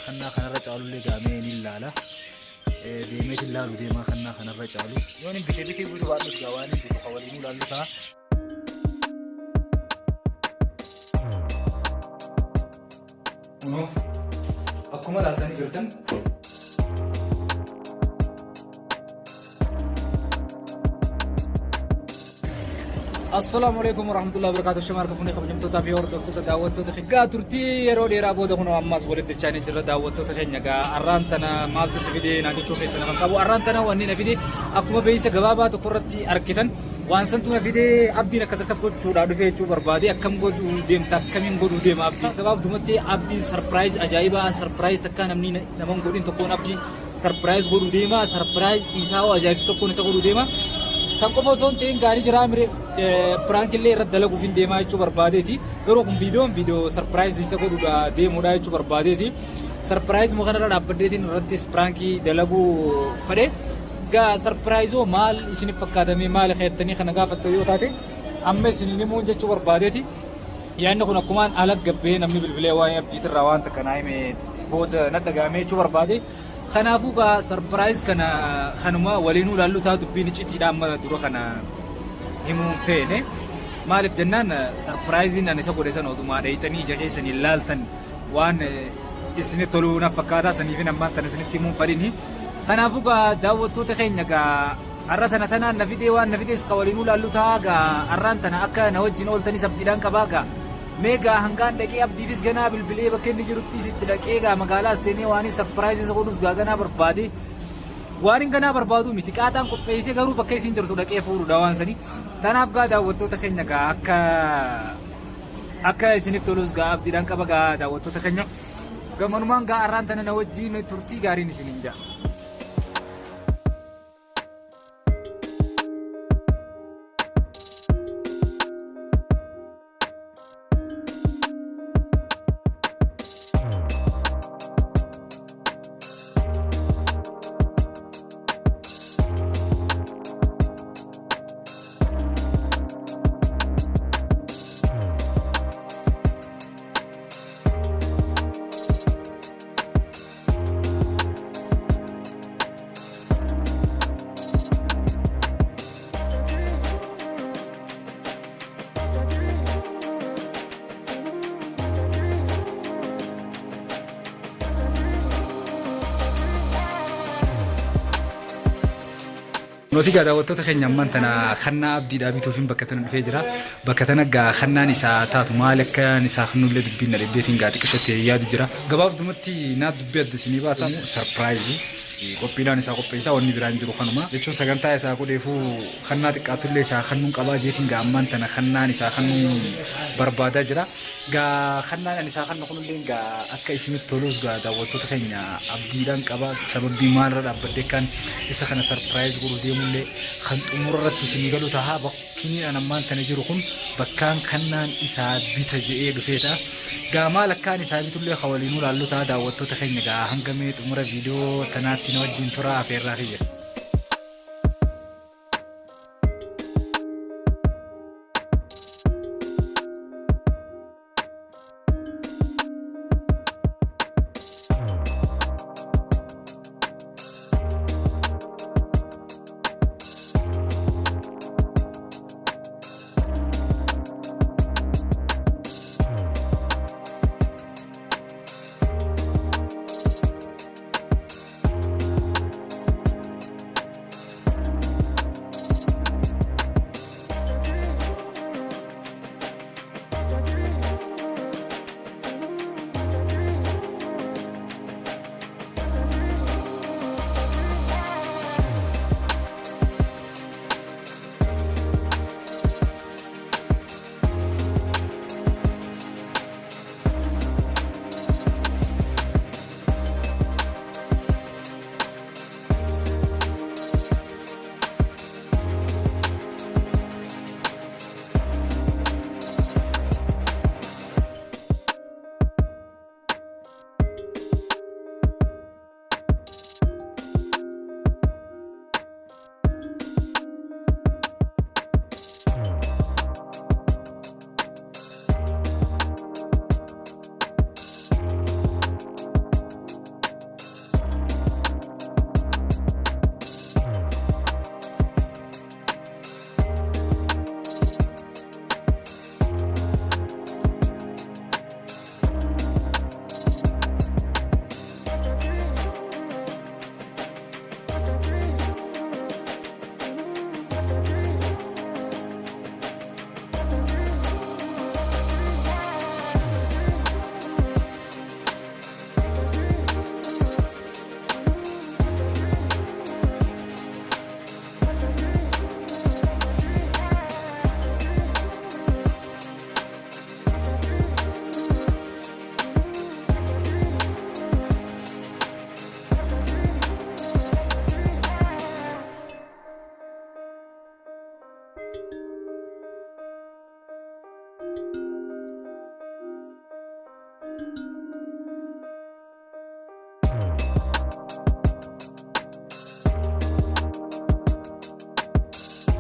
Kannaa kanarra caalullee gaamee ni ilaala. Deemeetiin laalu deemaa kannaa kanarra caalu. Yoon hin bitee bitee buutu baadhus gaa waan hin bitu ka waliinuu laallu ta'a. Kunoo akkuma laaltanii jirtan Assalaamu alaikum warahmatullahi wabarakatuh. Shama harka fuunee kabajamtootaa fi hordoftoota daawwattoota keenya. Gaa turtii yeroo dheeraa booda kunoo ammas walitti dachaanii jirra daawwattoota keenya. Gaa arraan tana maaltu si fide naan jechuu keessan kan qabu. Arraan tana wanni na fide akkuma beeksisa gabaabaa tokko irratti argitan waan santu na fide abdiin akkas akkas gochuudhaa dhufe jechuu barbaade akkam godhuu deemta akkamiin godhuu deema abdii. Gabaabdumatti abdiin sarpiraayiz ajaa'ibaa sarpiraayiz takkaa namni nama hin godhin tokkoon abdii Sarpiraayiz godhuu deema. Sarpiraayiz isaa hoo ajaa'ibsi tokkoon isa godhuu deema. San qofa osoo hin ta'in gaarii jiraa mire piraankillee irratti dalaguuf hin deemaa jechuu barbaadeeti. Garuu kun viidiyoon viidiyoo sarpiraayiz isa godhuudha deemuudha jechuu barbaadeeti. Sarpiraayiz moo kanarra dhaabbaddeetiin irrattis piraankii dalaguu fedhe. Gaa sarpiraayizoo maal isiniif fakkaatamee maali keettanii kana gaafattan yoo taate amma isiniin himuun jechuu barbaadeeti. Yaadni kun akkumaan ala gabbee namni bilbilee waa'ee abdiitirraa waan takka naa hime booda na dhaga'amee jechuu barbaade. Kanaafuu gaa sarpiraayiz kana kanuma waliinuu ilaallu ta'a dubbiin icitiidha amma dura kana himuu hin feene. Maaliif jennaan sarpiraayiziin ani isa godhe sana odumaa dheeyxanii ija keessanii ilaaltan waan isinitti toluu na fakkaataa saniifin ammaan tana isinitti himuun fadhini. Kanaafuu gaa daawwattoota keenya gaa har'a tana tanaan na fidee waan na fides ka waliinuu laallu ta'a gaa har'aan tana akka na wajjin ooltanis abdiidhaan qabaa gaa mee gaa hangaan dhaqee abdiifis ganaa bilbilee bakka inni jiruttis itti dhaqee gaa magaalaa seenee waan sarpiraayizii isa godhus gaa ganaa barbaade waan hin ganaa barbaadu miti qaaxaan qopheessee garuu bakka isin jirtu dhaqee fuudhudha waan sanii tanaaf gaa daawwattoota keenya gaa akka akka isinitti tolus gaa abdiidhaan qaba gaa daawwattoota keenya gamanumaan gaa har'aan tana na wajjin turtii gaariin isiniin ja'a. Nuti gaa daawwattoota keenya ammaan tana kannaa abdiidhaa bituufin bakka tana dhufee jira. Bakka tana gaa kannaan isaa taatu maal akka isaa kannullee dubbiin na dhibdeetiin gaa xiqqishotti yaadu jira. Gabaabdumatti naa dubbii adda isinii baasa sarpiraayizii qophiidhaan isaa qopheessaa wanni biraan jiru kanuma jechuun sagantaa isaa godheefuu kannaa xiqqaatullee isaa kannuun qabaa jeetiin gaa ammaan tana kannaan isaa kannuun barbaadaa jira. Gaa kannaan ani isaa kannu kunillee gaa akka isinitti tolus gaa daawwattoota keenya abdiidhaan qaba sababbii maalirra dhaabbadde kan isa kana sarpiraayiz godhuu deemullee kan xumura irratti isinii galu tahaa bakkini an ammaan tana jiru kun bakkaan kannaan isaa bita je'ee dhufee ta'a. Gaa maal akkaan isaa bitullee ka waliinuu laallu ta'a daawwattoota keenya gaa hanga mee xumura viidiyoo tanaatti na wajjin turaa afeerraa kiyya.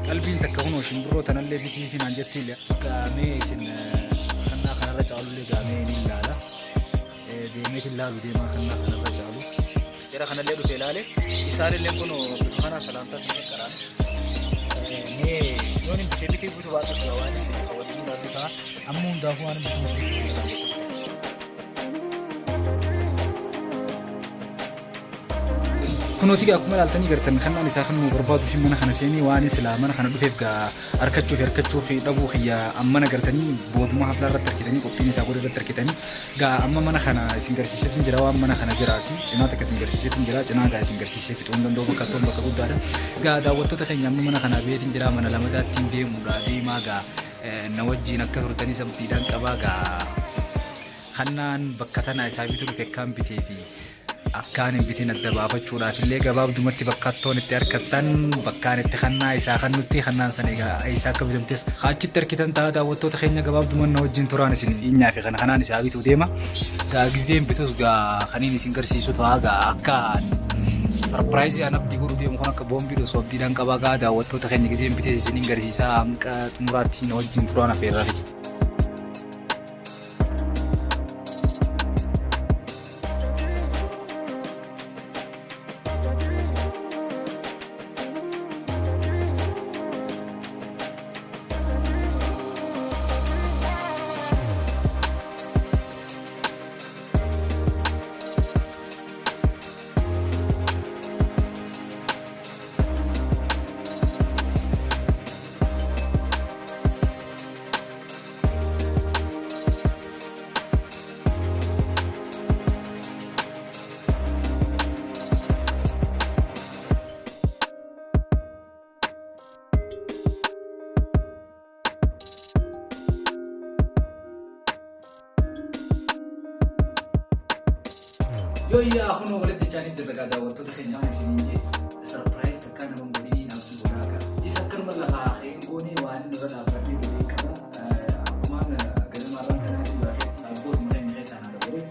Qalbiin takka kunoo shimbirroo tanallee bitii fi naan jettii gaamee isin kannaa kanarra caalullee gaamee ni ilaala. Deemeetiin laalu deemaa kannaa kanarra caalu. Jara kanallee dhufe ilaale isaanillee kunoo bifa kanaa salaamtaa isin qaqqaraan. Mee yoon hin bitee bitee bituu baadhu waan hin bitee waliin ilaallu ta'a. Amma hundaafuu waan hin bituu. Kunooti gaa akkuma ilaaltanii gartan kannaan isaa kan nu barbaaduu fi mana kana seenee waan silaa mana kana dhufeef gaa harkachuu fi harkachuu fi dhabuu kiyya ammana gartanii booduma haflaa irratti harkitanii qophiin isaa godhe irratti harkitanii gaa amma mana kana isin garsiiseetiin jira waan mana kana jiraati cinaa takka isin garsiiseetiin jira cinaa gaa isin garsiisee fixuu hin danda'u bakka toon bakka guddaadha gaa daawwattoota keenya amma mana kana beetiin jira mana lamadaattiin deemuudha deemaa gaa na wajjiin akka turtanii sabdiidhaan qabaa gaa kannaan bakka tanaa isaa bituu dhufe akkaan bitee fi akkaan hin bitin adda baafachuudhaaf illee gabaabdumatti bakka attoon itti harkattan bakkaan itti kannaa isaa kannutti kannaan sana egaa isaa akka bitamtes achitti harkitan ta'a daawwattoota keenya gabaabduman na wajjin turaan isin dhiinyaa fi kana kanaan isaa bituu deema. Gaa gizeen bitus gaa kaniin isin garsiisu ta'a gaa akka sarpiraayizii an abdii godhu deemu kun akka boombii osoo abdiidhaan qabaa gaa daawwattoota keenya gizeen bitees isiniin garsiisaa hanga xumuraatti na wajjin turaan afeerraa. Yoo iyyaa kunoo walitti jechaanii jirra gaa daawwattoota keenya waan isiniin jee sarpiraayiz takkaa nama hin godhiniin abdii godhaa gaa. Isa akkanuma lafaa ka'een goonee waan inni irra dhaabbadhee godhee qaba. Akkumaan ganamaarraan tanaa dhugaa keetti abbootuma keenya keessaa naa dabalee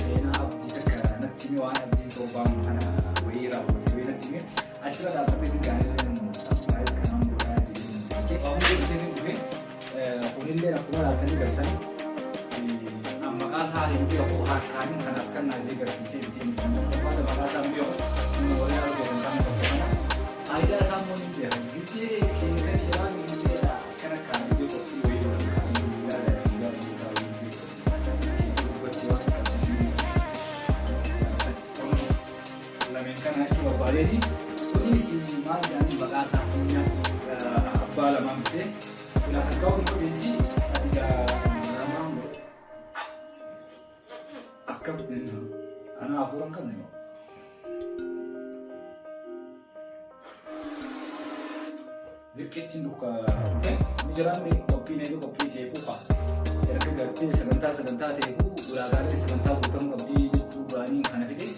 seenaa abdii takka natti hime waan abdiin torbaan kana wayii raawwate wayii natti hime achirra dhaabbadhee gaarii sarpiraayiz kanaan godhaa jedhee waan hunda biteetiin dhufe kunillee akkuma laaltanii gartan maqaa isaa hin beeku harkaanin kanas kan naa jee garsiisee biteen isin barbaada maqaa isaa hin beeku inni warri argatan kan tokko kana faayidaa isaa immoo ni beekan gizee keekani jiraa gizee akkana kaa gizee qophii wayii godhan guyyaa guyyaa guyyaa gizee qophii dubbatti waan qabsiisanii lameen kana jechuu barbaadeeti kunis maal jedhanii maqaa isaa funya abbaa lamaan bitee silaa takkaa ol godheesi ati gaa lamaan godhe akka ana hafuura hin qabne yoo. Ziqqittiin dukka dhufe ni jiraanne qophiin eega qophii ta'eefuu fa'a. Erga gartee sagantaa sagantaa ta'eefuu ulaagaalee sagantaa guutamuu qabdii jechuu duraanii kana fide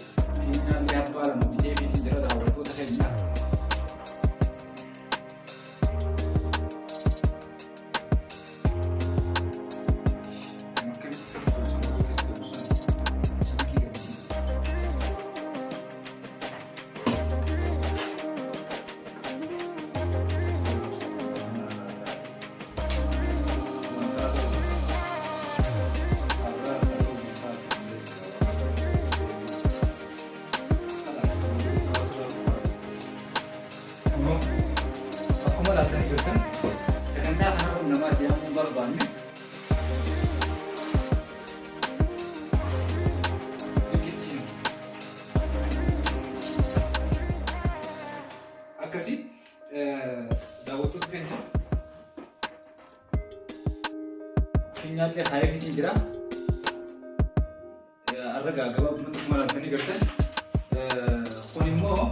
fiinyaallee abbaa lama bitee fiitiin jira daawwattoota keenya. Akkuma laaltanii jirtan sagantaa kanarra namaa si yaamuu barbaanne Akkasii daawwattoota keenya finyaallee kaayeefiitiin jira. Har'a gaa gabaabumatti akkuma ilaaltanii gartan kun immoo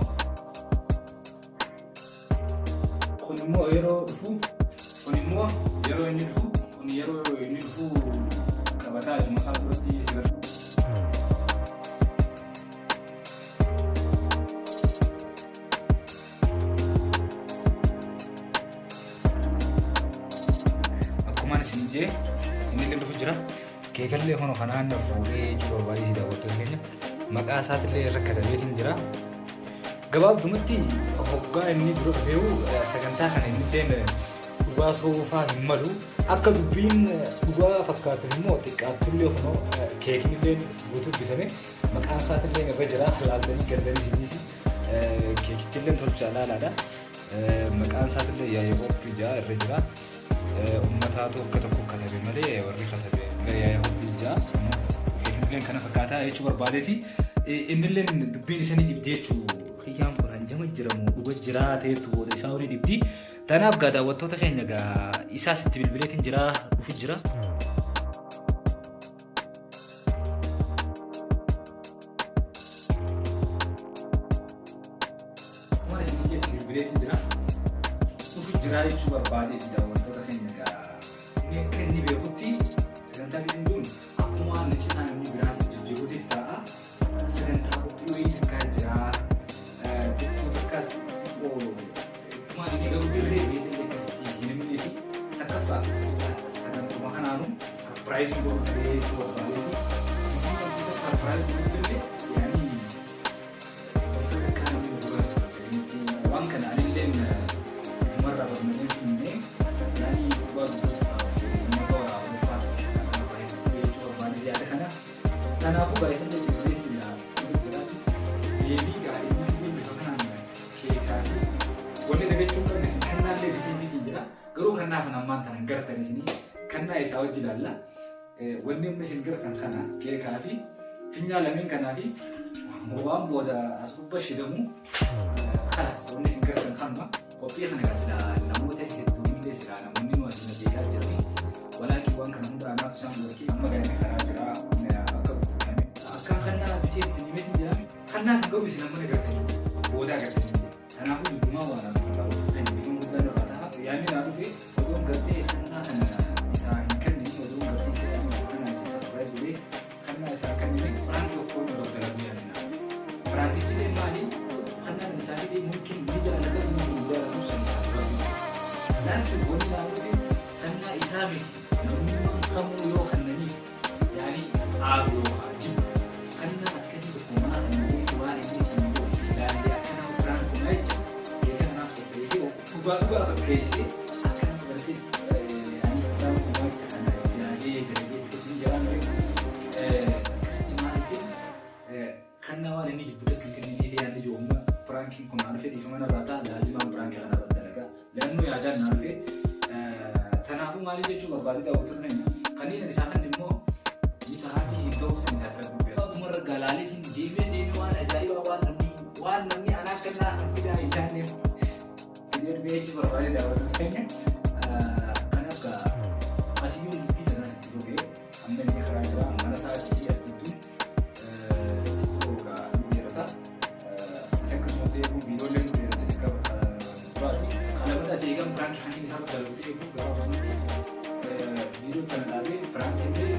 kun immoo yeroo dhufu kun immoo yeroo inni dhufu kun yeroo inni dhufu qabataa ijuma isaa duratti si Akkumaan isin jee inni illee dhufu jira. Keekallee kun kanaan fuudhee jechuu barbaadee daawwattoota keenya. Maqaa isaatillee irra katabeetiin jira. Gabaabdumatti hoggaa inni dura dhufeewu sagantaa kana inni illeen dhugaa soofaa hin malu. Akka dubbiin dhugaa fakkaatu immoo xiqqaattullee kunoo keekni illee guutuu bitame maqaan isaatillee irra jira. Laaltanii gartanii isinis keekichi illee tolchaa laalaadha. Maqaan isaatillee yaa'ii qophii jaa irra jira. Ummataatu akka tokko katabe malee warri katabe yaa'ii qophii jaa. Keekni kana fakkaataa jechuu barbaadeeti. Innillee dubbiin isanii dhibdee jechuu kiyyaan kun hanjama jiramu dhuga jiraa ta'etu booda isaa horii dhibdi. Tanaaf gaa daawwattoota keenya gaa isaas itti bilbileetiin jira dhufu jira. Waan isin itti bilbileetiin jira dhufu jira jechuu barbaadeeti daawwattoota keenya gaa inni akka inni beekutti sagantaa gidiin kun akkuma waan citaa namni biraatis jijjiiruutiif ta'a. Sagantaa qophii wayii takkaa jira. Xiqqoo takkaas xiqqoo ittumaan inni garuu dirree beetellee akkasitti hin himnee fi takkaffaa sagantuma kanaanu sarpiraayiziin godhu fedhee jechuu barbaadeeti. Bifni isa sarpiraayiz godhu illee yaani takkaa namni dura waan kana anilleen ofumarraa barmadeen finne yaani dhugaa dubbachuudhaaf uummata waraabuu jechuu barbaade yaada kana. Kanaafuu gaa isallee bilbilee jira jiraatu deebii gaarii inni bifa kanaan keekaa fi wanni dagachuu hin qabne isin kannaallee bitee fitiin jira. Garuu kannaa sana ammaan tana hin gartan isinii kannaa isaa wajji ilaalla. Wanni amma isin gartan kana keekaa fi finyaa lameen kanaa fi waan booda as gubba shidamu kalas wanni isin gartan kanuma qophii kana gaa silaa namoota hedduun illee silaa namoonni nu asii na beekaa jirani. Walaakin waan kana hunda anaatu isaan godhake amma gaa inni karaa jira akka dhufu akka kannaa bitee isin himeetiin jiraame kannaa san garuu isin amma agartanii booda agartanii. Kanaafuu duddumaa waan amma daawwattoota keenya bifa guddaan irraa ta'a. Yaadni naa dhufe odoon gartee kannaa kana isaa hin kennine, odoon gartee isaa kana isa sarpiraayiz godhee kannaa isaa kennine piraanki tokkoon irra dalaguu yaadni naa dhufe. Piraankichi illee maali? Kannaan isaa fidee mumkin ni jaalata, mumkin hin jaalatu, san isaa rabbi. Laakiin wanni naa dhufe kannaa isaa miti, namummaan kamuu yoo kannaniif yaani aaru yookaan jibbu kannaa akkasii tokko maa kannee waan inni siin godhu ilaallee akkana piraankumaa jecha keeka kanaas qopheessee dhugaa dhugaa fakkeessee akkana gartee yaani piraankumaa jecha kana yaadee dalagee tokkotti jiraan akkasitti maaliif kannaa waan inni jibbu takka hin kenninee yaadni jiru amma piraankiin kun naa dhufe dhiifama narraa ta'a laazimaan piraankii kana irratti dalagaa leannoo yaadaan naa dhufe. Kanaafuu maaliif jechuu barbaade daawwattoota keenya kanneen isaa kan immoo ni tahaa fi hin ta'uu san isaa fira gubbee. Tumarra galaaleetiin deemee deemee waan ajaa'ibaa waan namni anaa kennaa san fidaa hin taanneef fidee dhufee jechuu barbaade daawwattoota keenya. Kanaaf asiyyuu dubbii tanaas itti fufee amma inni karaa jira mana isaatii as jidduun xiqqoo gaa nu dheerata. Isa akkasuma ta'eef viidiyoolee nu dheerate xiqqaa duraati. Kana ati eegan piraankii kan isaa dalagu ta'eef gabaabumatti viidiyoo kana dhaabee piraankii illee